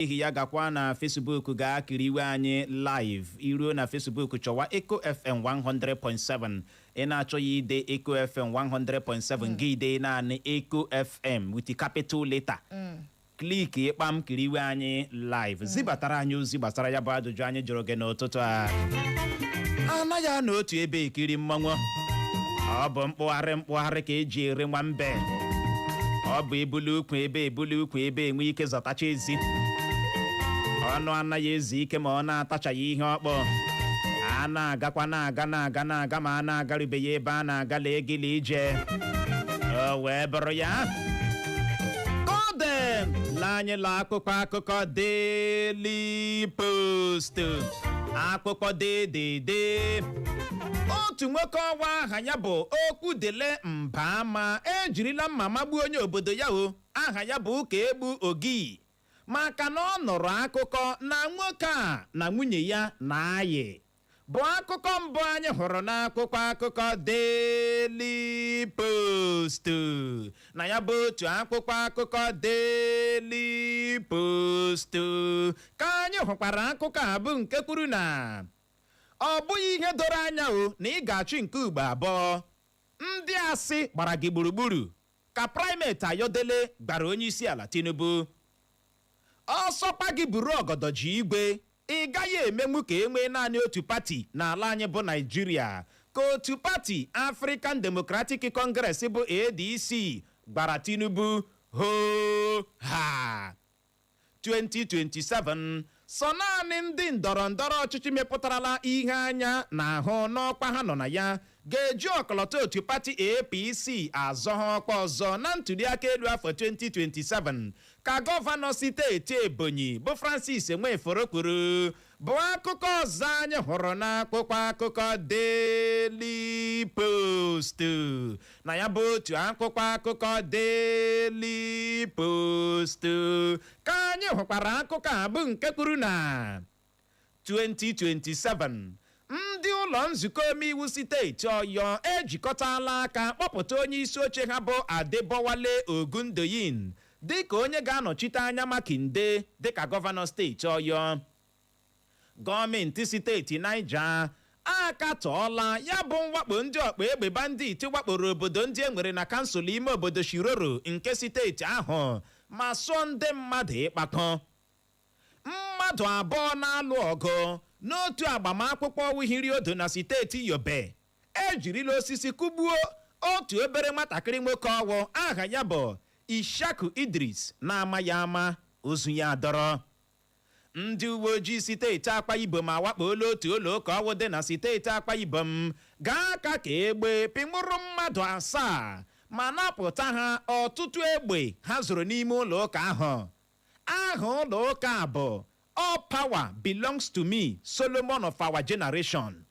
N'ihi ya, gakwa na Facebook gaa kiriwe anyị live. Iruo na Facebook, chọwa Eco FM 100.7. Ị na-achọghị ide Eco FM 100.7, gị ide naanị Eco FM with capital letter. Click ịkpam, kiriwe anyị live. Zibatara anyị ozi gbasara ya bụ ajụjụ anyị jụrụ gị n'ụtụtụ a. Anaghị anọ otu ebe ekiri mmọnwụ. Ọ bụ mkpụgharị mkpụgharị ka eji ere nwambe. Ọ bụ ebulu ukwu ebe, ebulu ukwu ebe, enwe ike zọtacha ezi. Ọnụ anaghị ezu ike ma ọ na-atachaghị ihe ọkpọ. A na-agakwa, na-aga, na-aga, na-aga, ma a na-agarubeghị ebe a na-aga. Lee gịla ije o wee bụrụ ya. Kọdem lee anyị la akwụkwọ akụkọ Daily Post, akwụkwọ dedede. Otu nwoke ọwa aha ya bụ Okwudele Mbama ejirila mma magbuo onye obodo ya o aha ya bụ Ụka Egbu Ogi, maka na ọ nụrụ akụkọ na nwoke a na nwunye ya na-ayị, bụ akụkọ mbụ anyị hụrụ n'akwụkwọ akụkọ Daily Post. Na ya bụ otu akwụkwọ akụkọ Daily Post ka anyị hụkwara akụkọ a bụ nke kwuru na ọ bụghị ihe doro anya o na ị ga-achị nke ugbo abụọ. Ndị asị gbara gị gburugburu, ka Primate Ayodele gbara onye isi ala Tinubu. Ọsọkpa gị buru ọgọdọ ji igwe, ị gaghị emenwu ka e nwee naanị otu pati n'ala anyị bụ Naijiria, ka otu pati African Democratic Congress bụ ADC gbara Tinubu hoo ha. 2027, sọ naanị ndị ndọrọ ndọrọ ọchịchị mepụtarala ihe anya na-ahụ n'ọkwa ha nọ na ya ga-eji ọkọlọtọ otu pati APC azọ ha ọkwa ọzọ na ntụliaka elu afọ 2027, ka gọvanọ steeti Ebonyi bụ Francis Nweforo kwuru, bụ akụkọ ọzọ anyị hụrụ n'akwụkwọ akụkọ Daily Post. Na ya bụ otu akwụkwọ akụkọ Daily Post ka anyị hụkwara akụkọ a bụ nke kwuru na 2027, ndị ụlọ nzukọ omeiwu steeti Ọyọ ejikọtala aka kpọpụta onye isi oche ha bụ Adebowale Ogundoyin dịka onye ga-anọchite anya Makinde dịka gọvanọ steeti Ọyọ. Gọọmenti steeti Niger akatọọla ya bụ mwakpo ndị ọkpa egbe bandit wakporo obodo ndị e nwere na kansụl ime obodo Shiroro nke steeti ahụ, ma sụọ ndị mmadụ ịkpakọ. Mmadụ abụọ na-alụ ọgụ n'otu agbamakwụkwọ wihiri odo na steeti Yobe ejirila osisi kụgbuo otu obere nwatakịrị nwoke ọwụ aha ya bụ Ishaku Idris na-ama ya ama, ozu ya dọrọ. Ndị uwe ojii steeti Akwa Ibom awakpola otu ụlọ ụka ọwụ dị na steeti Akwa Ibom, gaa aka ka egbe pịnwụrụ mmadụ asaa ma napụta ha ọtụtụ egbe ha zụrụ n'ime ụlọ ụka ahụ. Aha ụlọ ụka a bụ All Power Belongs to Me, Solomon of Our Generation.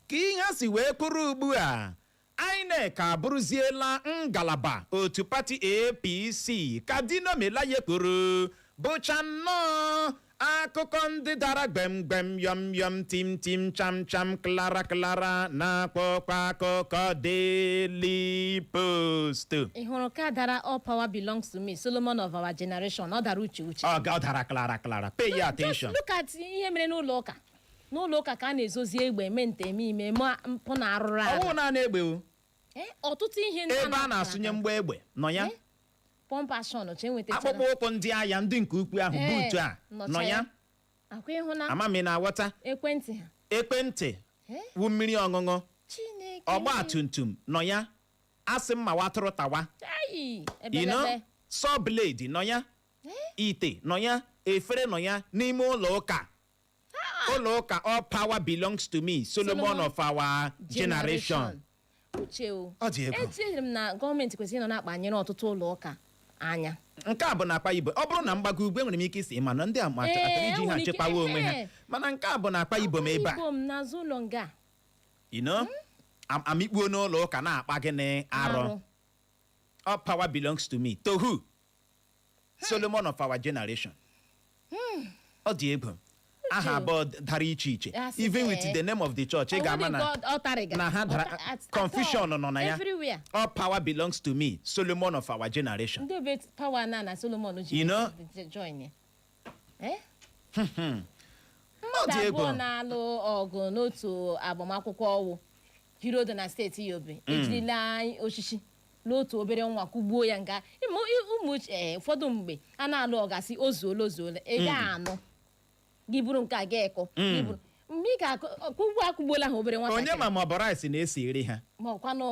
Ka ihe si wee kwuru ugbu a, INEC abụrụziela ngalaba otu pati APC, ka Dino Melaye kwuru, bụcha nnọọ akụkọ ndị dara gbemgbem, yọm yọm, tim tim, cham cham, klara klara na akwụkwọ akụkọ Daily Post. Ị hụrụ ka dara "All power belongs to me, Solomon of our generation"? Ọ dara uche uche. Ọ dara klara klara. Pay your attention. Just look at ihe mere n'ụlọ ụka. N'ụlọ ụka ka a na-ezozi egbe, eme nte, eme ime, eme mpụ na arụrụ Ọwụ ala. naanị egbe o. Eh, ọtụtụ ihe ndị Ebe a na-asụnye mgba egbe nọ ya. Eh? Pump action che nwetachara. Akpụkpọ ụkwụ ndị agha, ndị nke ukwu ahụ, buutu a nọ ya. Akwa ịhụ na Ama m ị na-aghọta. Ekwentị ha. Ekwentị, Eh? wụ mmiri ọṅụṅụ, Chineke. ọgba tum tum nọ ya, asị mma watụrụ tawa. Ai, Ino ebelebe. saw blade nọ ya, ite nọ ya, efere nọ ya n'ime ụlọ ụka, ụlọ ụka All Power Belongs to Me, Solomon Solomon of Our Generation. Uche o. Ọ dị egwu. Echere m na gọọmenti kwesịrị ịnọ na-akpanyere ọtụtụ ụlọ ụka anya. Nke a bụ na Akwa Ibom. Ọ bụrụ na mgbago ugwu, enwere m ike isi mana ndị a ma Ee, achọrọ iji ha enwere ike- chekwawa onwe ha. Mana nke a bụ na Akwa Ibom ebe a. Ibom n'azụ ụlọ nga. Amikpuo n'ụlọ ụka na-akpa gịnị? Arụ. Arụ. All power belongs to me to who? Solomon of our generation. Ọ dị egwu. Aha abụọ dara iche iche. Asị, Even with ee. the name of the church, ị ga-ama na ọ tarịga. na ha dara confusion nọ na ya. Everywhere. All power belongs to me, Solomon of our generation. Ndị obe power na Solomon ji You know? join ya. Eh? Ọ Mmadụ dị egwu. abụọ na-alụ ọgụ n'otu agbamakwụkwọ ọwụ Hirodo na steeti Yobe ejirila osisi n'otu obere nwa kụgbuo ya nga. Ụmụ ụfọdụ mgbe a na-alụ ọgụ, asị ozuola, ozuola, ị gaghị anụ gị buru nke a ga ekọ gị buru. Mgbe ị ga-akụ kụgbuo, akụgbuola ha obere Onye nwatakịrị. ma ọ bụ rice na-esi eri ha. Ma ọkwanụ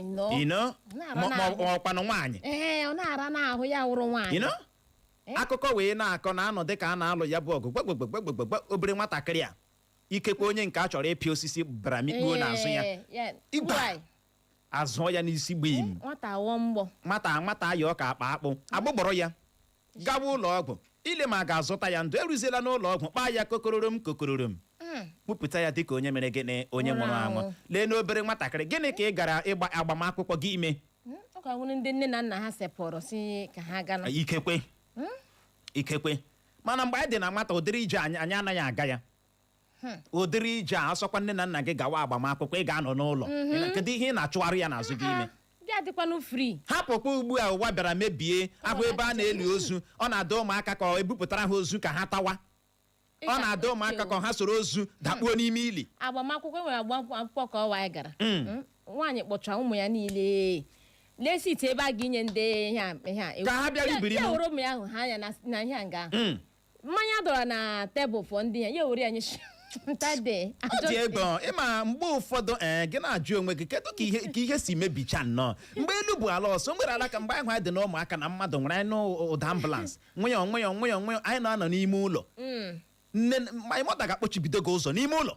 nnọọ Na-ara Ma n'ahụ. ma ọkwanụ nwaanyị. Ee, ọ na-ara n'ahụ ya wụrụ nwaanyị. Eh? Akụkọ wee na-akọ na anọ dịka a na-alụ ya bụ ọgụ, gbagbagbagbagbagba, obere nwatakịrị a, ikekwe onye nke a chọrọ ịpịa osisi bara mikpuo n'azụ ya. Ee, ya. Ịgba. Why? Azụọ ya n'isi gbim. Nwata awọ mgbọ. Nwata nwata ayọ ka akpa akpụ agbụgbọrọ ya gawa ụlọ ọgwụ ile ma a ga-azụta ya ndụ. Eruziela n'ụlọ ọgwụ, kpaa ya kokororom kokororom, kpụpụta ya dịka onye mere gịnị? Onye nwụrụ anwụ. Anwụ. Lee n'obere nwatakịrị, gịnị ka ị gara ịgba agbamakwụkwọ gị ime? Ọ ka nwere ndị nne na nna ha sepụrụ si ka ha gana. Ikekwe, ikekwe, mana mgbe anyị dị na nwata, ụdịrị ije anyị anaghị aga ya. Ụdịrị ije a, asọkwa nne na nna gị gawa agbamakwụkwọ, ị ga-anọ n'ụlọ. Kedu ihe ị na-achụgharị ya n'azụ gị ime? Gị adịkwanụ free. Hapụkwa ugbu a ụwa bịara mebie ahụ, ebe a na-eli ozu, ọ na-ada ụmụaka ka ọ ebupụtara ha ozu ka ha tawa. Ọ na-ada ụmụaka ka ha soro ozu dakpuo n'ime ili. Agbamakwụkwọ, enwere agbamakwụkwọ ka ọwa anyị gara. Nwaanyị kpọcha ụmụ ya niile, lee seat ebe a ga-inye ndị ihe a ihe a. Ka ha bịara ibiri Ya mụ. were ụmụ ya ahụ ha anya na ihe a nga ahụ. Mmanya dọrọ na tebụl fọ ndị ya, ya were ya nye ntade. Ọ dị ego. Ịma mgbe ụfọdụ, ee, gị na-ajụ onwe gị, kedu ka ihe si mebicha nnọọ? Mgbe elu bụ ala ọsọ nwere ala ka mgbe ahụ anyị dị na ụmụaka na mmadụ nwere anyị n'ụda ambulance, nwayọọ nwayọọ nwayọọ nwayọọ, anyị na-anọ n'ime ụlọ. Nne my mother ga-akpọchibido gị ụzọ n'ime ụlọ,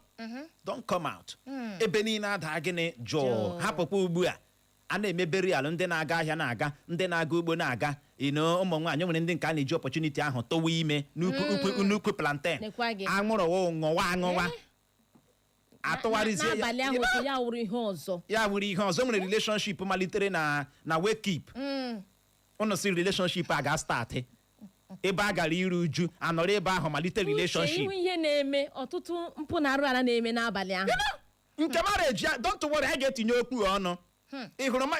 "Don't come out." Ebe niile ada gịnị? Jụụ. Jụụ. Hapụkwa ugbu a a na-eme burial, ndị na-aga ahịa na-aga, ndị na-aga ugbo na-aga ino. Ụmụ nwaanyị nwere ndị nke a na-eji opportunity ahụ tọwa ime n'ukwu ukwu nnukwu plantain. Nekwa gị. Aṅụrụwa ṅụwa aṅụwa, atụgharịzie ya. N'abalị ahụ otu ya wụrụ ihe ọzọ. Ya nwere ihe ọzọ, nwere relationship malitere na wake up. Ụnụ si relationship a ga-start ebe a gara iru uju, anọrọ ebe ahụ malite Uche, relationship. ihu ihe na-eme, ọtụtụ mpụ na arụ ala na-eme n'abalị ahụ. Nke marriage ya, don't worry, anyị ga-etinye okwu ọnụ. Ị hụrụ ma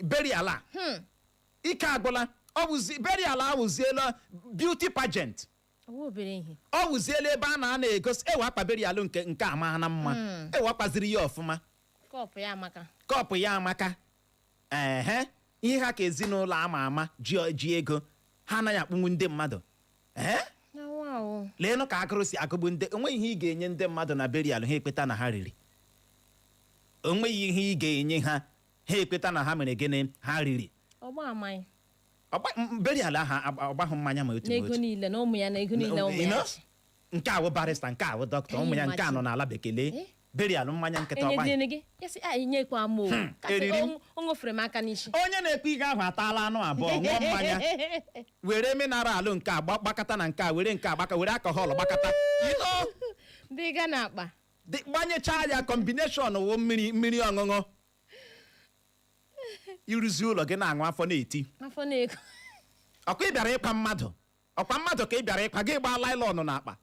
burial a, ike agwụla. Ọ wụzi burial awụziela beauty pageant. Ọwụ obere ihe. Ọ wụziela ebe a na-ana egosi ewe akpa burial nke ama na mma, ewe akpaziri ya ọfụma. Kọpụ ya amaka. Kọpụ ya amaka. Ehe, ihe ha ka ezinụlọ ama ama ji ego ha anaghị akpụnwu ndị mmadụ, ee. Na wow. Leenụ ka agụrụ si agụgbu ndị. Onweghị ihe ị ga-enye ndị mmadụ na burial ha ekweta na ha riri. Onweghị ihe ị ga-enye ha, ha ekweta na ha mere gịnị? Ha riri. Ọgba amaghị. Burial ahụ ọgbahụ mmanya ma otu ma n'ego otu. Niile na ụmụ ya, na ego niile ụmụ You ya know? ji. Nke awụ barrister, nke awụ dọkịta, ụmụ ya nke a nọ n'ala bekee. Lee Eh? burial mmanya nkịta ọgbaghị. Enyedịrị gị ya sị a nyekwa m o kasị. Eriri m. O ṅụfere m aka n'isi. Onye na-ekpe ihe ahụ ataala anụ abụọ, ṅụọ mmanya, were mineral nke a gbakọta na nke a, were nke a gbaka, were alcohol gbakọta. You know? Dị ga n'akpa. Gbanyechaa ya combination wụ mmiri mmiri ọṅụṅụ. Ịrụzi ụlọ gị na-aṅụ, afọ na-eti. Afọ na-eko. Ọkwa ị bịara ịkwa mmadụ, ọkwa mmadụ ka ị bịara ịkwa, gị gbaa nylon n'akpa.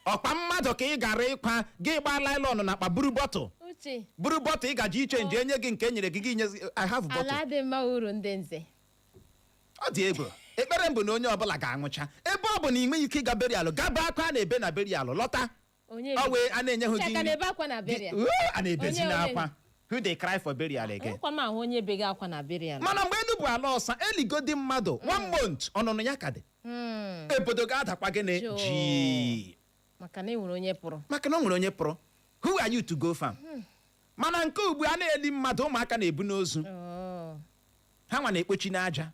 Ọkwa mmadụ ka ị gara ịkwa, gị gbaa nylon n'akpa, buru bottle. Uche. Buru bottle, ị gaji iche nje enye gị nke e nyere gị, gị nyezi I have bottle. Ala dị mma uru ndị nze. Ọ dị egwu. Ekpere m bụ na onye ọbụla ga-anwụcha, ebe ọ bụ na ị nweghị ike ịga burial, gaba akwa a na-ebe na burial, lọta. Onye? Ọ wee a na-enye hụ Uche gị ka nri. na-ebe akwa na burial. A na-ebezi n'akwa. Who dey cry for burial again? Nkwa m ahụ onye bega akwa na burial. Mana mgbe elu bụ ala ọsa, eligodi mmadụ one month, ọnụnụ ya ka dị. Obodo ga-adakwa gịnị? Jụụ. Ji. Maka na e nwere onye pụrụ. Maka na o nwere onye pụrụ. Who are you to go farm? Mana nke ugbu a na-eli mmadụ, ụmụaka na-ebu n'ozu. Oh. Ha nwa na-ekpochi n'aja,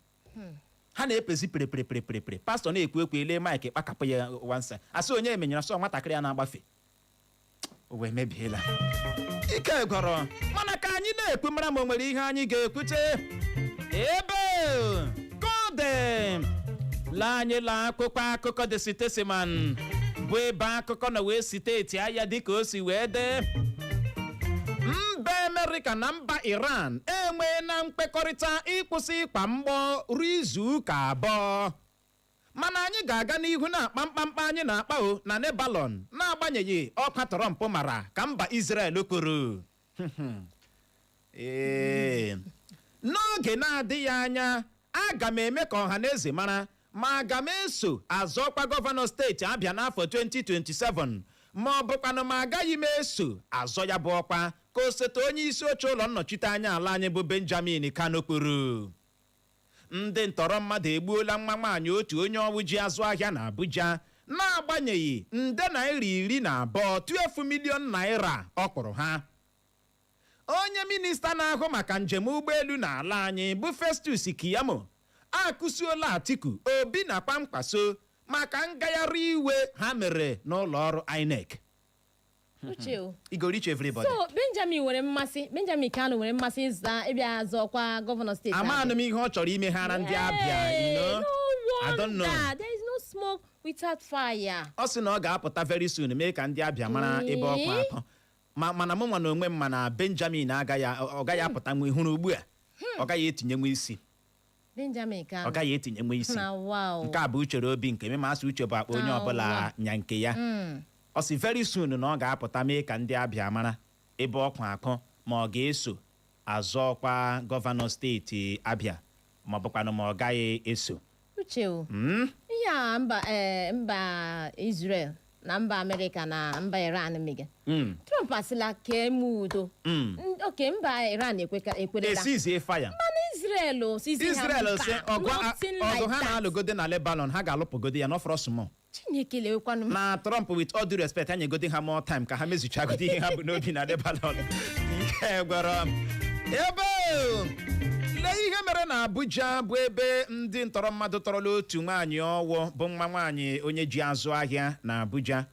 ha na-epezi pere pere pere pere pere. Pastọ na-ekwu ekwu, ele mic kpakapụ ya wansa, asị onye emenyere sọ nwatakịrị ya na-agbafe. O wee mebiela, ike gwọrọ. Mana ka anyị na-ekwu, mara ma o nwere ihe anyị ga-ekwute ebe kọde. Lee anyị lee akwụkwọ akụkọ The Statesman, bụ ebe akụkọ na wee site aya dịka o si wee dee. Mba Amerịka na mba Iran enweela mkpekọrịta ịkwụsị ịkpa mgbọ ruo izu ụka 2, mana anyị ga-aga n'ihu na-akpa mkpamkpa anyị na-akpa o na Lebanon, n'agbanyeghị ọkwa Trump mara, ka mba Israel kwuru. Ee, n'oge na-adịghị anya, aga m eme ka ọha na eze mara. Ma aga m eso azọkwa gọvanọ steeti Abịa n'afọ 2027, ma ọ bụkwanụ ma agaghị m eso azọ ya bụ ọkwa, ka osote onye isi oche ụlọ nnọchite anya ala anyị bụ Benjamin Kano kwuru. Ndị ntọrọ mmadụ egbuola nwa nwaanyị otu onye ọwụ ji azụ ahịa na Abuja, na-agbanyeghị nde naira 12, 12 million naira, ọ kwụrụ ha. Onye minista na-ahụ maka njem ụgbọelu n'ala anyị bụ Festus Keyamo akụsuola Atiku Obi na Kwankwaso maka ngagharị iwe ha mere n'ụlọ ọrụ INEC. Uche o. E go reach everybody. So Benjamin nwere mmasị, Benjamin Kanu nwere mmasị ịza ịbịa azọ ọkwa gọvanọ steeti Amanụ m ihe ọ chọrọ imeghara ndị Abịa. Hey, You know? No I don't know. wonder. There is no smoke without fire. Ọ sị na ọ ga-apụta very soon mee ka ndị Abịa mara ebe ọkwa atọ ma. Mana mụ nwa na onwe m, mana Benjamin agaghị, ọ gaghị apụta nwe hụrụ ugbu a, ọ gaghị etinye nwe isi. Benjamin Kanu. Ọ gaghị etinye nwe isi. Na wow. Nke a bụ uchere obi nke m, ma asị uche bụ akpa onye Na ọbụla ụwa. nya nke ya. Ọ sị very soon na ọ ga-apụta mee ka ndị Abịa mara ebe ọkwa akụ, ma ọ ga-eso azọ ọkwa gọvanọ steeti Abịa, ma ọ bụkwanụ ma ọ gaghị eso. Uche o. Ihe a mba Israel na mba Amerịka na mba Iran mege. Trump asịla ka eme udo. Oke mba Iran ekwerela. Esizie fire. Mana Israel o sizi ha Israel mba, sị ọgụ nothing ọgụ like ha that. na-alụgode na Lebanon, ha ga-alụpụgode ya n'ọfọrọ small. Chineke lewekwanụ m. Na Trump, with all due respect, ha nyegode ha more time ka ha mezuchagode ihe ha bụ n'obi na Lebanon. Nke gwara m ebe o! Lee ihe mere na Abuja, bụ ebe ndị ntọrọ mmadụ tọrọla otu nwaanyị ọwụ bụ nwa nwaanyị onye ji azụ ahịa na Abuja.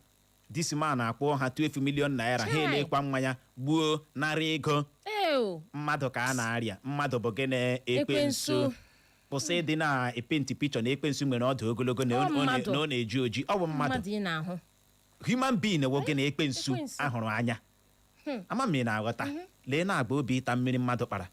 This man akwụọ ha 12 million naira, ha Chai. elekwa nwa ya gbuo, nara ego. Eo. Mmadụ ka a na-arịa, mmadụ bụ gịnị? Ekwensu. Ekwensu. Kwụsị ịdị na-epaint picture na ekwensu nwere ọdụ ogologo na Ọ mmadụ. na ọ na-eji oji. Ọ bụ mmadụ. Mmadụ ị na-ahụ. Human being wụ gịnị? Ekwensu. Ekwensu. Ahụrụ anya ama m ị na-aghọta. Lee na-agba obi ịta mmiri mmadụ kpara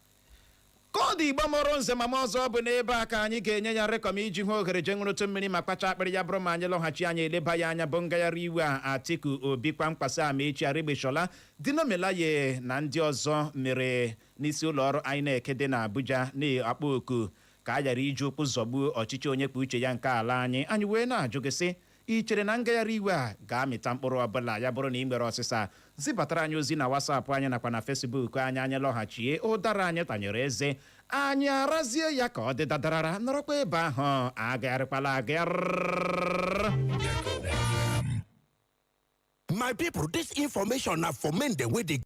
ka ọ dị. Igbo mụrụ nze mama ọzọ, bụ n'ebe a ka anyị ga-enye ya rekọm iji hụ ohere jee ṅụrụtụ mmiri ma kpacha akpịrị. Ya bụrụ ma anyị lọghachi, anyị eleba ya anya bụ ngagharị iwe a Atiku Obi, Kwankwaso, Amaechi Aregbesola, Dino Melaye na ndị ọzọ mere n'isi ụlọ ọrụ INEC dị na Abuja, na-akpọ oku ka a ghara iji ụkwụ zọgbuo ọchịchị onye kpuo uche ya nke ala anyị. Anyị wee na-ajụ gị sị, ị chere na ngagharị iwe a ga-amịta mkpụrụ ọbụla? Ya bụrụ na ị nwere ọsịsa, zibatara anyị ozi na WhatsApp anyị nakwa na Facebook anyị. Anyị lọghachie, ụdara anyị tanyere eze, anyị arazie ya ka ọ dị dadarara. Nọrọkwa ebe ahụ, agagharịkwala agagharị. My people, this information na for men dem wey dey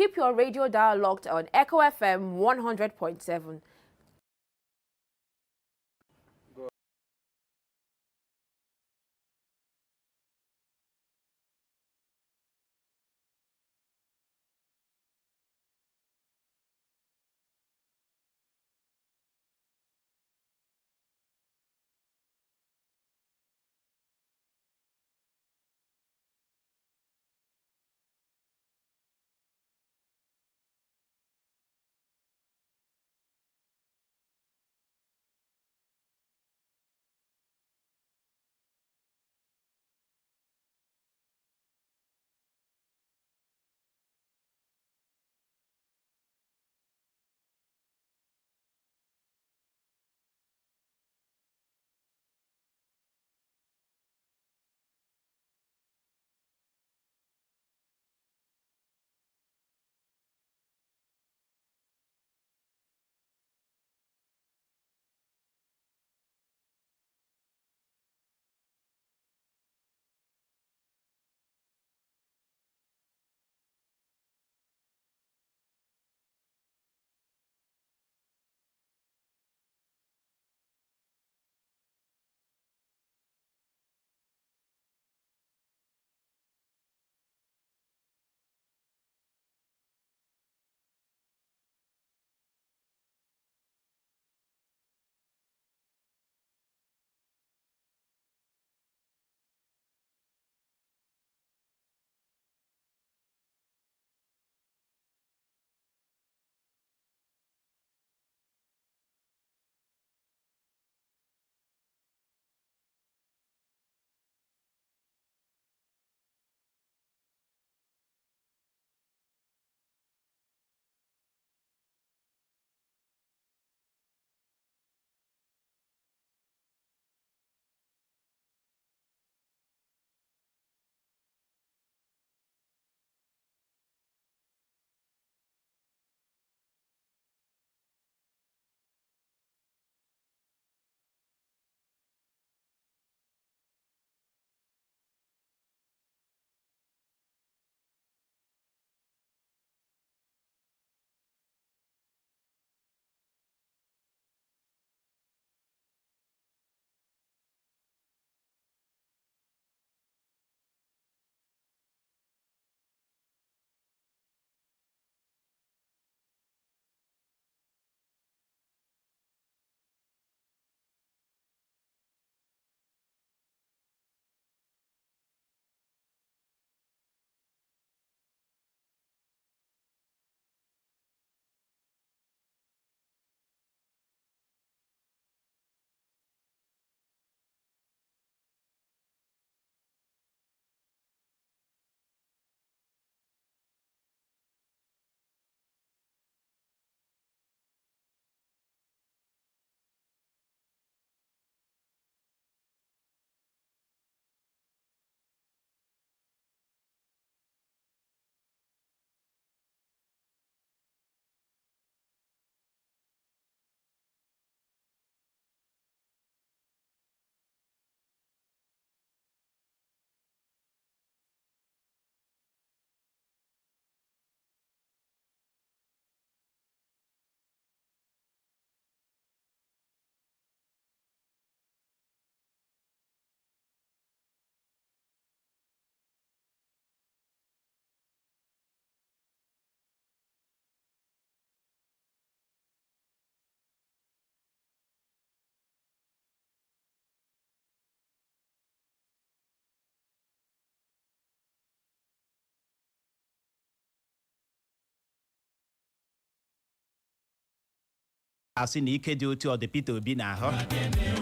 Keep your radio dial locked on Echo FM 100.7. Asị na ike dị otu ọ dị Peter Obi n'ahụ,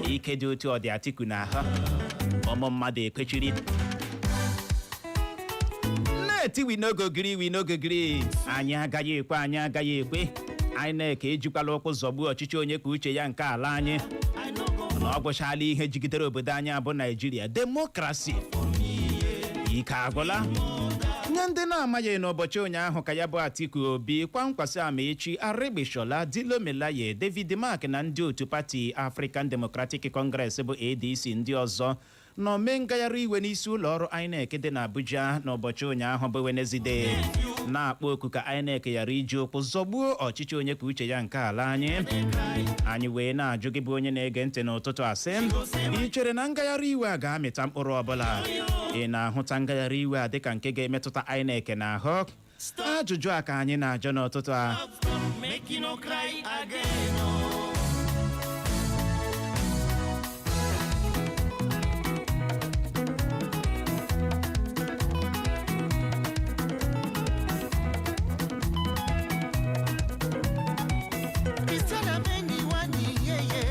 ike dị otu ọ dị Atiku n'ahụ, ụmụ mmadụ ekwechiri na-eti, "We no go gree, we no go gree." Anyị agaghị ekwe, anyị agaghị ekwe. INEC ejikwala ụkwụ zọgbuo ọchịchị onye kwuo uche ya nke ala anyị, na ọ gwụchala ihe jigidere obodo anyị abụ Naijiria, democracy. Ike agwụla. Nye ndị na-amaghị, n'ụbọchị ụnyaahụ ka ya bụ Atiku Obi, Kwankwasị, Amaechi, Aregbesola, Dino Melaye, David Mark na ndị otu pati African Democratic Congress bụ ADC ndị ọzọ nọ mee ngagharị iwe n'isi ụlọ ọrụ INEC dị n'Abuja n'ụbọchị ụnyaahụ bụ Wenezide. Na-akpọ oku ka INEC ghara iji ụkwụ zọgbuo ọchịchị onye kwuo uche ya nke ala anyị. Anyị wee na-ajụ gị bụ onye na-ege ntị n'ụtụtụ asị, ị chere na ngagharị iwe a ga-amịta mkpụrụ ọbụla? Ị na-ahụta ngagharị iwe a dịka nke ga-emetụta INEC n'ahụ? Ajụjụ a ka anyị na-ajụ n'ụtụtụ a. Make you no cry again. Oh. Christiana Mendy wani yeye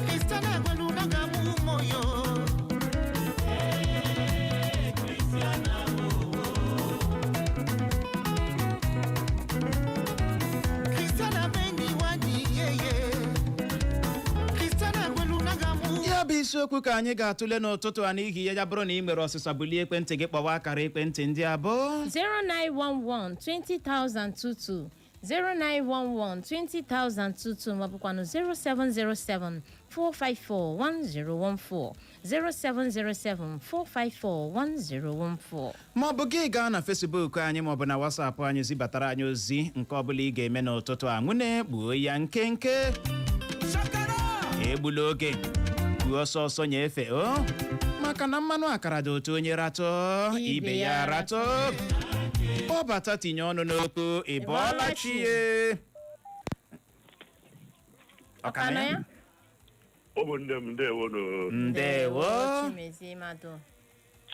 Christiana gwelunanga mu moyo. Christiana Mendy wani yeye Christiana gwelunanga mu. Ya bụ isiokwu ka anyị ga-atụle n'ụtụtụ a. N'ihi ya, ya bụrụ na ị nwere ọsịsa, bulie ekwentị gị kpọwa akara ekwentị ndị abụọ: 0911 20022, 0911 20022, maọbụkwanụ 0707 454 1014, 0707 454 1014. Maọbụ gị gaa na Facebook anyị maọbụ na WhatsApp anyị zibatara anyị ozi. Nke ọbụla ị ga-eme n'ụtụtụ a, nwune gbuo ya nkenke, egbula oge, gbuo ọsọ ọsọ, nyefee o, maka na mmanụ akara dị otu onye ratụ ibe ya ratụ. Kpọbata, tinye ọnụ n'okwu. Ị bọọla chi ye? Ọ ka na ya? Ụmụnne m, ndewonu. Ndewo. Chimezie Madu.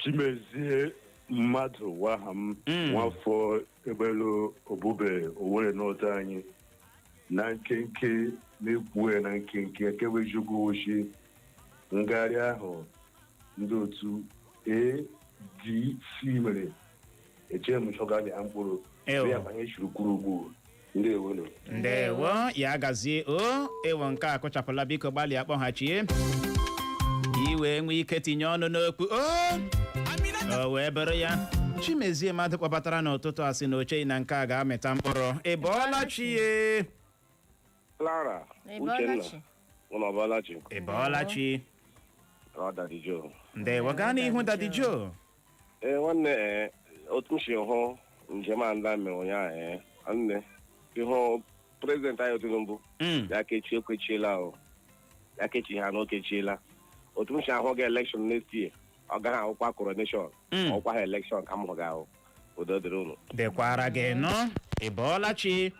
Chimezie Mmadụ waha m. Nwafọ Egbelu Obube Owere n'ụtọ anyị na nkenke na-ekwuwe na nkenke nke bụ eziokwu ochi ngagharị ahụ ndị otu ADC mere eche m chọga ya mkpụrụ. Ewo. Ya banye chiri kwuru ugbu. Ndewonu. Ndewo, ya gazie o. Ewo, nke a kụchapụla. Biko gbalịa kpọghachie iwee nwee ike tinye ọnụ n'okwu o. O wee bụrụ ya, Chimezie Mmadụ kpọbatara n'ụtụtụ a sị na ocheghị na nke a ga-amịta mkpụrụ. Ị bọọla chi ye? Clara. Ị bọọla Uchenna. chi? Ụnụ ọbọla chi? Ị bọọla chi. Ọ Daddy Joe. Ndewo, gaa n'ihu, Daddy Joe. Ee, nwanne, ee, otu m si hụ njem a ndị mere ụnyaahụ, ee, nwanne, ịhụ president anyị Tinubu ya kechie ekwechiela o, ya kechi ha na o kechiela. Otu m si ahụ ga election next year, ọ gaghị ahụkwa coronation. Ọkwa ha election ka m hụ ga ahụ. Udo dịrị unu. Dịkwara gị nọ. Ị bọọla chi?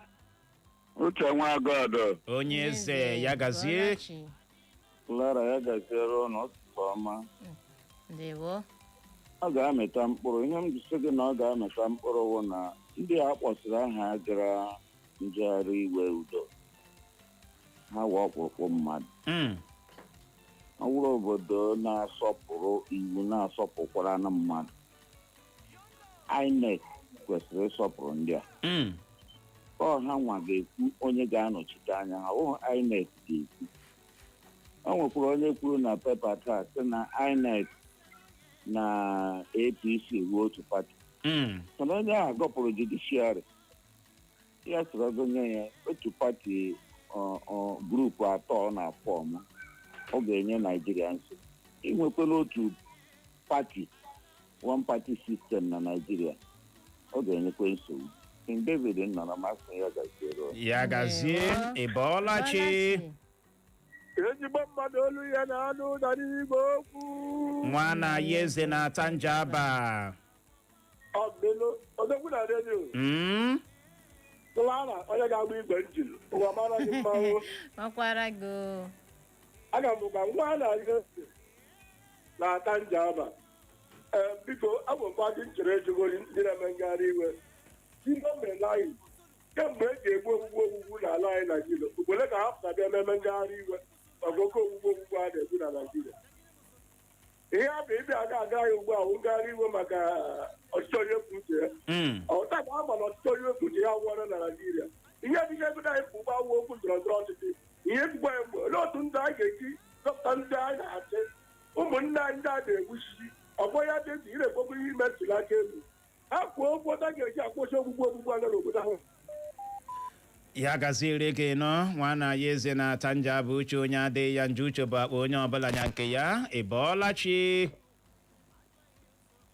Uche nwa God. Onye eze, ya gazie. Bọọla chi. Clara, ya gaziere ụnụ, ụtụtụ ọma. Ndewo. Ọ ga-amịta mkpụrụ. Ihe m ji sị gị na ọ ga-amịta mkpụrụ wụ na ndị a kpọsịrị aha gara njegharị iwe udo ha wee ọkpụrụkpụ mmadụ. Ọ bụrụ obodo na-asọpụrụ iwu, na-asọpụkwara na mmadụ, INEC kwesịrị ịsọpụrụ ndị a. Ọ ha nwa ga-ekwu onye ga-anọchite anya ha, ọ INEC ga-ekwu. O nwekwara onye kwuru na pepa taa sị na INEC na APC ruo otu pati. Mana onye ahụ gọpụrụ judiciary ya, sịrị gụnye ya otu pati group atọ ọ na-a form, ọ ga-enye Naijiria nsogbu. Inwekwala otu pati, one party system na Naijiria, ọ ga-enyekwa nsogbu. King David nọrọ masị ya gaziere. Ya gazie. Ị bọọla chi? Ezigbo mmadụ, olu ya na-anụ ụda n'igwe okwu. Nwa na ya eze na-ata njaba. Ọbịlụ odogwu na redio. Clara, onye ga-agba igwe njin ụwa mara gị mmanwụ. Makwara gị o. Aga m ka nwa na eze na-ata njaba. Ee, biko, abụkwa gị nchere ejigori ndị na-eme ngagharị iwe ihe o mere anyị kemgbe eji egbu ogbugbu ogbugbu n'ala anyị Naijiria. Ugbole ka ha pụta bịa ememe ngagharị iwe maka oke ogbugbu ogbugbu a na-egbu na Naijiria. Ihe a bụ ịbịa aga aga anyị ugbu a wụ ngagharị iwe maka ọchịchị onye kwuo uche ya. Ọta ka ama na ọchịchị onye kwuo uche ya nwụọrọ na Naijiria. Ihe dị ihe ego anyị bụ ụgbọ awụ okwu ndọrọ ndọrọ ọchịchị. Ihe ekwukwa ya mgbe, olee otu ndị anyị ga-eji zọpụta ndị anyị na-achị, ụmụnne anyị ndị a na-egbuchisi ọgbọ ya dị ntị ire ekwekwu ihe ime ntuli aka elu ha kwuo okwu ọta ga-eji akwụsị ogbugbu ogbugbu anya n'obodo ahụ. Ya gaziere gị nọ, nwa na ya eze na-ata nja bụ uche onye adịghị ya njọ. Uche bụ akpa onye ọbụla nya nke ya. Ị bọọla chi?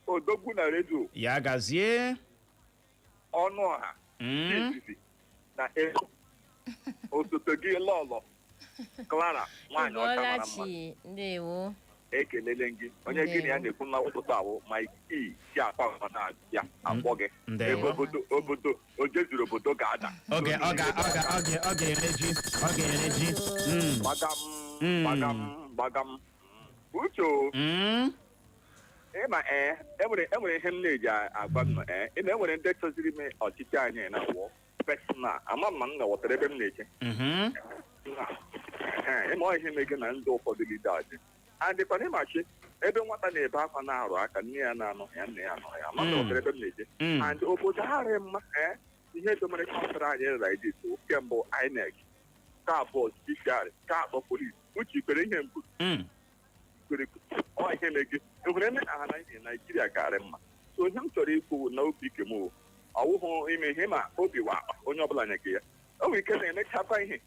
Odogwu na redio. Ya gazie. Ọnụ ọha izizi na ego osote gị Lọlọ Clara nwaanyị ọcha mara mma. Ịbọọla chi, ndewo. Ekelele gị onye gị na ya na-ekwu na ụtụtụ awụ Mike E si akpa nwa na-abịa akpọ gị. Ndewo. Ebe obodo obodo ojezuru obodo ga-ada. Oge ọ ga ọ ga ọ ga ọ ga-ere ji, ọ ga-ere ji. Gbagam. Gbagam gbagam, Uche o. Ịma, ee, enwere ihe m na-eji agwa m nọ, ee, ịma, enwere ndị chọziri ime ọchịchị anyị na-awụ personal. Ama m ma m ghọtara ebe m na-eche. Ee, ịma, ọ ihe mege na ndị ụfọdụ leaders adịkwana ịmachi ebe nwata na-ebe akwa na-arụ aka nne ya na-anọ ya, nna ya anọ ya. Ama m ghọtara ebe m na-eje. And obodo arị mma, ee, ihe domere country anyị like this, nke mbụ INEC, nke abụọ judiciary, nke atọ police. Uche, ikwere ihe mbụ kwere ọ ihe mege enwere eme aha na ihe Naijiria garị mma. So ihe m chọrọ ikwu na obi ike m o, ọwụhụ ime ihe ma obi wa akpa onye ọbụla nye gị ya, o nwere ike na-emechakwa ihe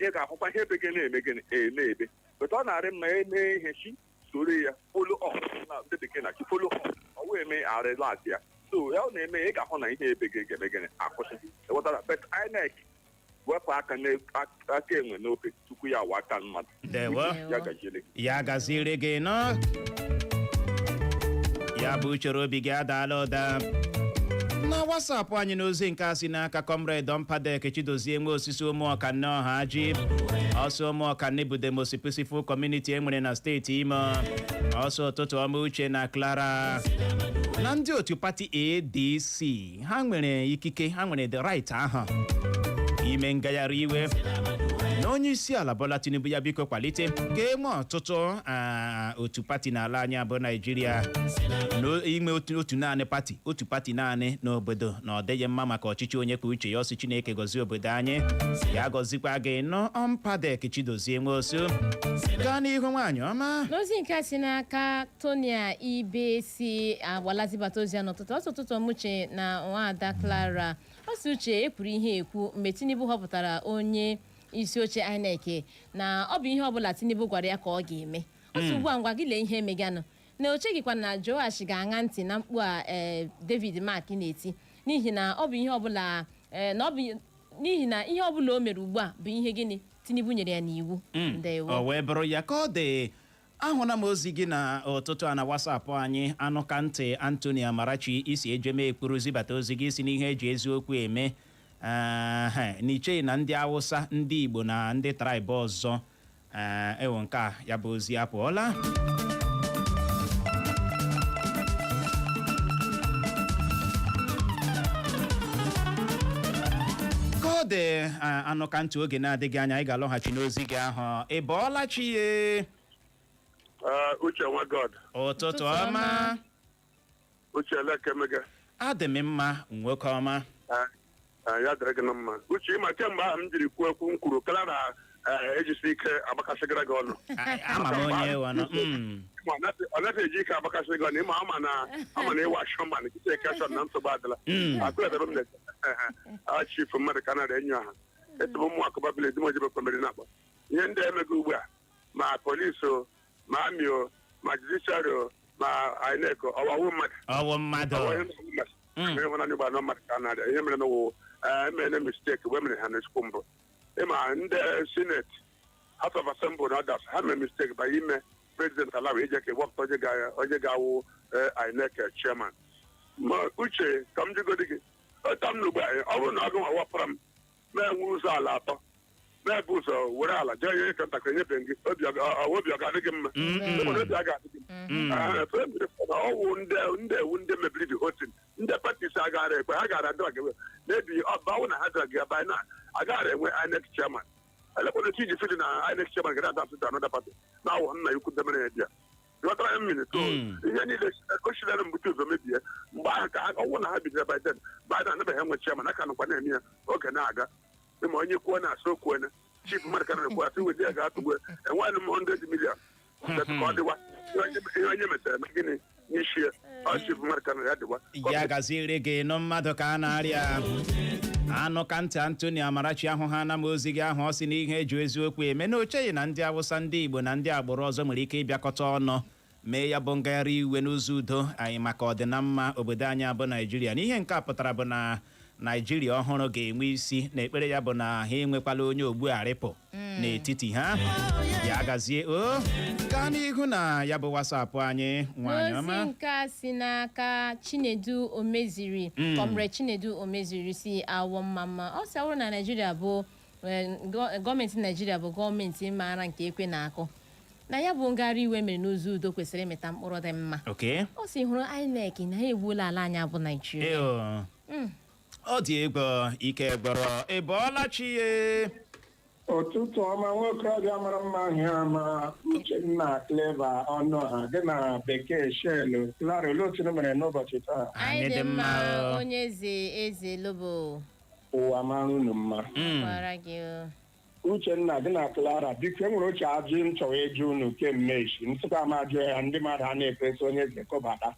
ị ga-ahụkwa ihe ebe gị na-eme gịnị ee na-ebe bụta ọ na-arị mma eme ihe chi soro ya follow up na ndị bekee na chi follow up, ọ wee eme arịlas ya. So ya ọ na-eme, ị ga-ahụ na ihe ebe gị ga-eme gịnị akwụsị, ịghọtara? But INEC wepụ aka aka enwe n'ofe tupu ya awa aka mmadụ. Ndewo. Ya gajiele gị. Ya gaziri gị nọ. Ya bụ uchere obi gị adaala ụda na WhatsApp anyị n'ozi nke a si n'aka Comrade Ompadek Chidozie nwe osisi Ụmụọkanne ọha ji ọsọ Ụmụọkanne bụ the most peaceful community e nwere na steeti Imo. Ọsọ ụtụtụ ọma, Uche na Clara na ndị otu pati ADC. Ha nwere ikike, ha nwere the right ahụ ime ngagharị iwe, na onye isi ala Bola Tinubu ya biko kwalite ka e nwee ọtụtụ otu pati n'ala anyị abụ Naijiria, na ime otu naanị pati, otu pati naanị n'obodo, na ọ dịghị mma maka ọchịchị onye kwuo uche ya. Ọsị Chineke gọzie obodo anyị, ya gọzikwa gị nọ. Ọmpadek Chidozie Nwosu, gaa n'ihu, nwaanyị ọma. N'ozi nke a si n'aka Tonia Ibe si agbalazibata ozi ya n'ụtụtụ, ọsọ ụtụtụ ọma, Uche na nwaada Clara. Ọ sị, Uche, ekwuru ihe ekwu mgbe Tinubu họpụtara onye isi oche INEC, na ọ bụ ihe ọbụla Tinubu gwara ya ka ọ ga-eme. Ọ sị ugbu a, ngwa gị lee ihe emeganụ, na o cheghịkwa na Joash ga-aṅa ntị na mkpu a ee David Mark na-eti, n'ihi na ọ bụ ihe ọbụla na ọ bụ n'ihi na ihe ọbụla o mere ugbu a bụ ihe gịnị Tinubu nyere ya n'iwu. Ndewo. O wee bụrụ ya ka ọ dị. Ahụla m ozi gị na ụtụtụ a na WhatsApp anyị. Anụka ntị Anthony Amarachi isi ejeme ekpuru zibata ozi gị, si n'ihe eji eziokwu eme n'icheghị na ndị Awụsa, ndị Igbo na ndị tribe ọzọ ewo. Nke a ya bụ ozi apụọla. Ka ọ dị, anụka ntị, oge na-adịghị anya anyị ga-alọghachi n'ozi gị ahụ. Ị bọọla chi ye? Uche nwa God. Ụtụtụ Ụtụtụ ọma. ọma. Uche, elekemege. Adị m mma, nwoke ọma. Ya dịrị gị na mma, Uche. Ịma kemgbe ahụ m jiri kwuo okwu m kwuru, Clara ejisi ike agbakasịgara gị ọnụ. Ama m onye wanụ. Ma ọ naghị eji ike agbakasị gị ọnụ. Ịma ama na ịwa shọman kịta ekeshọn na nsogbu adịla. Akụledebe m na chief mmadụ ka nara enyo ha etebe ụmụ akụba bile edimojebe kwemere na akpọ ihe ndị emego ugbu a, ma polisi o, ma army o, ma judiciary o, ma INEC o, ọwawu mmadụ. Ọwụ mmadụ. Ọwụ ihe mmadụ. Ihe hụnanya ụgbọ anọ mmadụ ka a na-arịa ihe mere n'ụwa emere mistake wee mere ha n'ezigbo mbụ. Ịma ndị Senate, House of Assembly na others, ha mere mistake by ime president alawa ije ka ewepụta onye ga-awụ INEC chairman. Ma Uche, ka m jụgodi gị ụta m n'ugbo anyị, ọ bụrụ na ọ gị nwa wapụra m ma enwe ụzọ ala atọ, ma ebu ụzọ were ala jee nye ka ntakịrị nyefe gị, obi ọ ga-adị gị mma? Enwere obi a ga-adị gị mma. Ọwụ ndị ewu ndị mebiri the whole thing, ndị parties agaghara ekwe, ha gara drag mebi ọbawụ na ha drag ya by na agaghara enwe INEC chairman. Elekwana otu iji fili na INEC chairman ga na-adapụ to another party na awụ nna ya ukwu demere ya bịa ghọtara ya mmiri to ihe niile o chilere mbute ụzọ mebie mgbe ahụ ka ọnwụ na ha bidoro by then. Biden anabeghị enwe chairman aka nọkwa na-eme ya oge na-aga. Ma onye kwuo na asị okwuene chief mmadụ ka na-ekwu asị wezi ya ga-atụgbu enweghị m 100 million ka ọ dịwa ihe onye metara na gịnị n'isi ya ọ chief mmadụ ka na ya dịwa. Ya gaziere gị nụ. Mmadụ ka a na-arịa anụ ka ntị. Antoni Amarachi ahụ ha na m ozi gị ahụ. Ọ sị na ihe eji eziokwu eme na ocheghị na ndị Awụsa, ndị Igbo na ndị agbụrụ ọzọ nwere ike ịbịakọta ọnụ mee ya bụ ngagharị iwe n'ụzọ udo anyị maka ọdịnamma obodo anyị abụ Naijiria. Na ihe nke a pụtara bụ na Naijiria ọhụrụ ga-enwe isi, na ekpere ya bụ na ha enwekwala onye ogbuarịpụ n'etiti ha. Ya gazie o. Gaa n'ihu na ya bụ WhatsApp anyị, nwanyị N'ozi ọma. nke a si n'aka Chinedu Omeziri, Comrade Chinedu Omeziri si awọ mma mma. Ọ sị, ọ bụrụ na Naijiria bụ gọọmenti Naijiria bụ gọọmenti maara nke ekwe na-akụ, na ya bụ ngagharị iwe mere n'ụzọ udo kwesịrị ịmịta mkpụrụ dị mma. Ọ sị hụrụ INEC na ha egbuola ala anyị abụ Naijiria. Eo. Ọ dị egwu, ike gwọrọ. Ị bọọla chi ye? Ụtụtụ ọma, nwokorobịa mara mma, ahịa ama, Uchenna, Clever Ọnụọha, gị na Bekee Shelu, Clara, olee otu unu mere n'ụbọchị taa? Anyị dị mma. O. Onye eze, eze lobo. Ụwa mara unu mma. Kwara gị o. Uchenna, gị na Clara, biko, e nwere oche ajụ m chọrọ ịjụ unu kemgbe echi. Nsịkwa m ajụ ya, ndị mmadụ a na-efesa onye eze kọbata.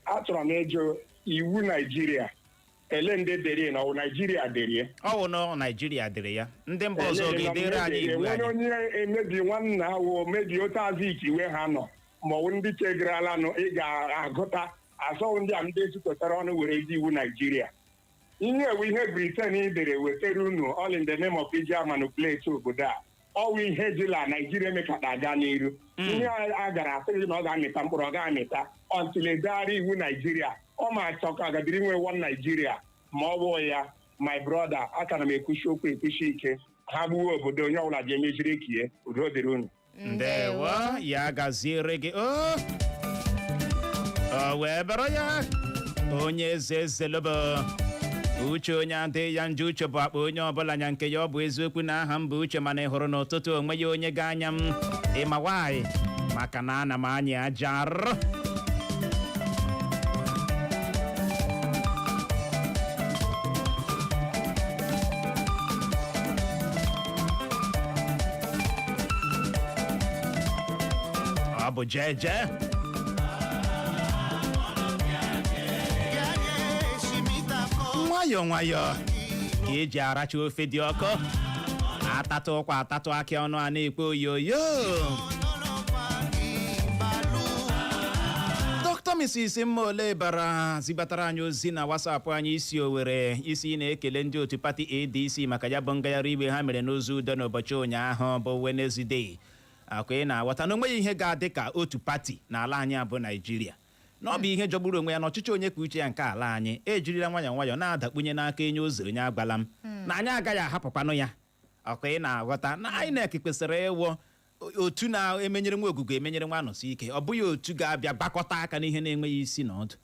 Achọrọ m ịjụ, iwu Naijiria ele ndị derie na ọwụ Naijiria derie? Ọ wụ na Naijiria dịrị ya, ndị mba ọzọ ga-edere anyị iwu Enwere anyị? onye emebi nwanna awụ mebi otu Azikiwe ha nọ, ma ọwụ ndị chegaralanụ ị ga-agụta asọwụ ndị a ndị ezukọtara ọnụ were ezi iwu Naijiria. Ihe ewu ihe Britain dere wetara unu, all in the name of iji manipulate obodo a. Ọwụ ihe jila Naijiria emekata aga n'iru. Ihe a gara asị gị na ọ ga-amịta mkpụrụ, ọ ga-amịta until edegharị iwu Naijiria. Ọ ma achọ ka agadiri nwe one Naijiria, ma ọ bụ ya. My brother, aka na m ekwuchi okwu ekwuchi ike, ha gbuwe obodo, onye ọbụla ji emejiri kie. Udo dịrị unu. Ndewo, ya gaziere gị o. O wee bụrụ ya, onye eze ezelobo, uche onye adịghị ya njọ, uche bụ akpa onye ọbụla nya nke ya. Ọ bụ eziokwu na aha m bụ Uche, mana ị hụrụ n'ụtụtụ onwe ya onye ga-anya m ịma nwaanyị, maka na ana m anya aja arụ. Ọ bụ jeje. Nwayọọ nwayọọ ka eji aracha ofe dị ọkụ, atatụ ụkwa, atatụ akị, ọnụ a na-ekwe oyoyo. Dr. Mrs. Mmaole bara zibatara anyị ozi na WhatsApp anyị, isi Owere, isi na-ekele ndị otu pati ADC maka ya bụ ngagharị iwe ha mere n'ụzọ udo n'ụbọchị ụnyaahụ bụ Wednesday. Akwa ị na-aghọta na onweghị ihe ga-adị ka otu pati n'ala anyị abụ Naijiria, na ọ bụ ihe jọgburu onwe ya na ọchịchị onye kwuo uche ya nke ala anyị ejirila nwayọọ nwayọọ na-adakpunye n'aka enye ụzọ onye agwala m na anyị agaghị ahapụkwanụ ya. Ọkwa ị na-aghọta na INEC kwesịrị ịwụ otu na-emenyere nwa ogugo, emenyere nwa anọsi ike, ọ bụghị otu ga-abịa gbakọta aka n'ihe na-enweghị isi na ọdụ.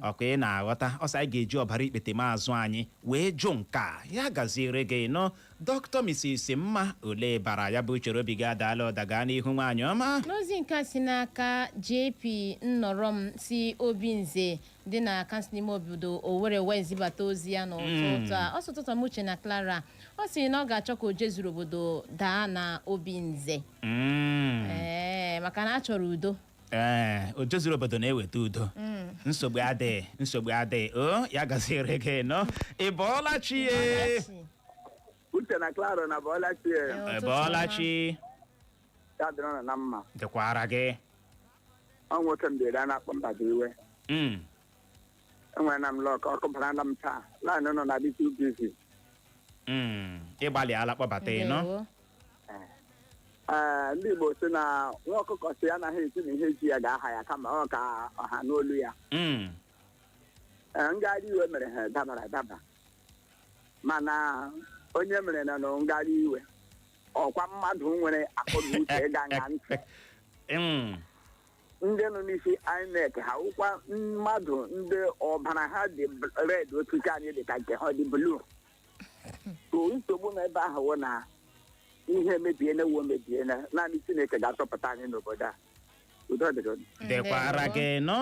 Ọkwa ị na-aghọta, ọsọ anyị ga-eji ọbara ikpete maazụ anyị wee jụ nke a. Ya gaziere gị nọ, Dr. Mrs. Mma ole bara ya bụ uchere obi gị adaala ụda. Gaa n'ihu, nwaanyị ọma. N'ozi nke a si n'aka JP Nnọrọm si Obinze dị na kansụl ime obodo Owerri wee zibata ozi ya n'ụtụtụ a. Ọ sị, ụtụtụ m, Uche na Clara. Ọ sị na ọ ga-achọ ka o jezuru obodo daa na Obinze. Ee, maka na a chọrọ udo. Ee, o jezuru obodo na-eweta udo. Nsogbu adịghị, nsogbu adịghị o. Ya gaziere gị nọ. Ị bọọla chi ye? Uche na Clara, na bọọla chi. Ị bọọla chi? Ya dịrị na mma. Dịkwara gị. Ọ nwoke mberede a na-akpọ mba iwe. Enwere na m luck, ọkụ bara na m taa, line nọ na dị too busy. Ịgbalịala kpọbata ịnọ. Ndewo. Ee, ndị Igbo si na nwa ọkụkọ si anaghị esi na ihe ji ya ga-aha ya, kama ọ ka ọha n'olu ya. Ee, ngagharị iwe mere ha dabara adaba, mana onye mere na ngagharị iwe ọkwa mmadụ nwere akọ na uche ịga ṅa ntị. Ndị nọ n'isi INEC, ha wụkwa mmadụ ndị ọbara ha dị red otu ka anyị dị ka nke ha dị blue. So nsogbu nọ ebe ahụ wụ na ihe emebiene wo mebiene, naanị Chineke ga-azọpụta anyị n'obodo a. Udo dịrị unu. Dịkwara gị nọ.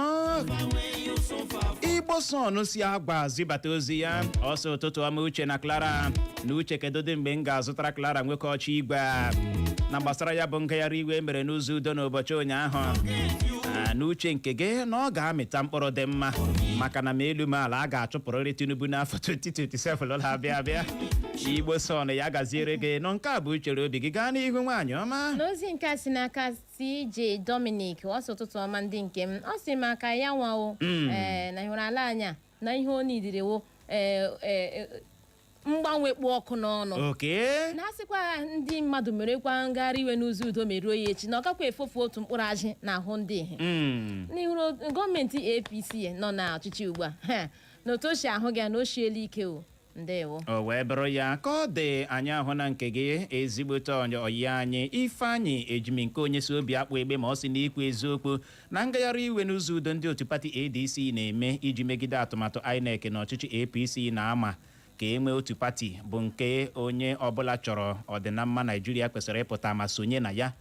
Igbo son si agba zibata ozi ya, ọsọ ụtụtụ ọma, Uche na Clara. Na Uche, kedu dị mgbe m ga-azụtara Clara nwoke ọchị igwe a? Na gbasara ya bụ ngagharị iwe mere n'ụzọ udo n'ụbọchị ụnyaahụ, na uche nke gị na ọ ga-amịta mkpụrụ dị mma, maka na ma elu ma ala, a ga-achụpụrịrị Tinubu n'afọ 2027 na-abịa abịa. Igbo son, ya gaziere gị nọ. Nke a bụ uchere obi gị. Gaa n'ihu, nwaanyị ọma. N'ozi nke a si n'aka CJ Dominic, ọ sị, ụtụtụ ọma, ndị nke m. Ọ sị maka ya nwawo, ee, na hụrụ ala anya na ihe ọ nidiriwo. mgbanwe kpụ ọkụ n'ọnụ. Na asịkwa ndị mmadụ merekwa ngagharị iwe n'ụzọ udo meruo ya echi, na ọ gakwa efofu otu mkpụrụ ajị n'ahụ ndị ihe. N'ihu gọọmenti APC nọ n'ọchịchị ugbu a, ha, na otu o si ahụ gị na o siela ike o. Ndewo. O wee bụrụ ya ka ọ dị. Anyị ahụ na nke gị, ezigbote ọyị anyị Ifeanyị Ejimi nke onye si obi akpụ egbe, ma ọ sị n'ikwu eziokwu na ngagharị iwe n'ụzọ udo ndị otu pati ADC na-eme iji megide atụmatụ INEC na ọchịchị APC na-ama ka e nwee otu pati bụ nke onye ọbụla chọrọ ọdịnamma Naijiria kwesịrị ịpụta ma sonye na ya,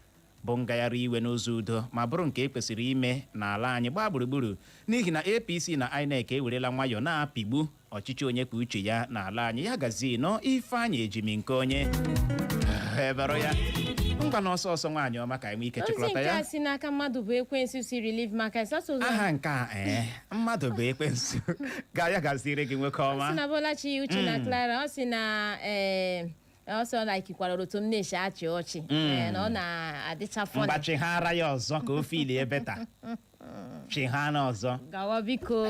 bụ ngagharị iwe n'ụzọ udo ma bụrụ nke e kwesịrị ime n'ala anyị gbaa gburugburu, n'ihi na APC na INEC ewerela nwayọọ na-apịgbu ọchịchị onye kwuo uche ya n'ala anyị. Ya gazie nọ, Ifeanyị Ejimi nke onye ebere ya. Ngwa, na ọsọ ọsọ, nwaanyị ọma, ka anyị nwee ike Ozi chịkọta nke ya. a si n'aka mmadụ bụ ekwensu si Relief Market sọsọ ụzọ. Aha nke a, ee, mmadụ bụ ekwensu ga ya gaziri gị, nwoke Ọ sị ọma. na Bọlachi, Uche na Clara, ọ sị na ee, ọ sị ọ laikikwara otu m na-esi achị ọchị, ee, na ọ na-adịcha funny. Mgbachighara ya ọzọ ka o filie better. Chighara ọzọ. Gawa biko.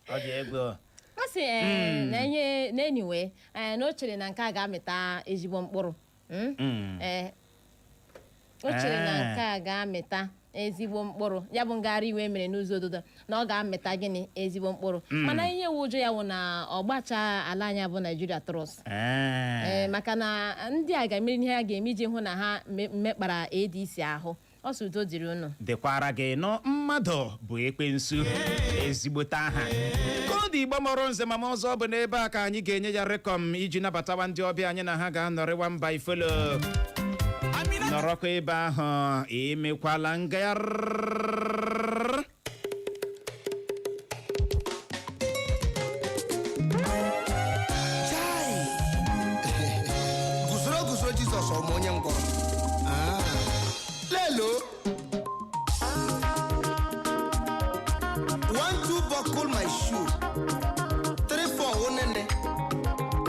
Ọ dị egwu. Ọ sị ee, na ihe na anyway, ee, na o chere na nke a ga-amịta ezigbo mkpụrụ. Ee, o chere na nke a ga-amịta ezigbo mkpụrụ. Ya bụ ngagharị iwe mere n'ụzọ ododo, na ọ ga-amịta gịnị? Ezigbo mkpụrụ. Mana ihe wu ụjọ ya wụ na ọgbacha ala anyị bụ Naijiria trust. Ee, maka na ndị a ga-emeri ihe ha ga-eme iji hụ na ha mekpara ADC ahụ. Ọ sị udo dịrị unu. Dịkwara gị nọ. Mmadụ bụ ekwensu, ezigbote aha koodu Igbo mọrọ nze mama ọzọ bụ n'ebe a ka anyị ga-enye ya rekọm iji nabatawa ndị ọbịa anyị na ha ga-anọrịwa mba ifolo. Nọrọkwa ebe ahụ, emekwala ngagharị. Chai! Guzoro, guzoro, Jizọs ọma onye ngwọrọ. Ah. Lelo one two buckle my shoe.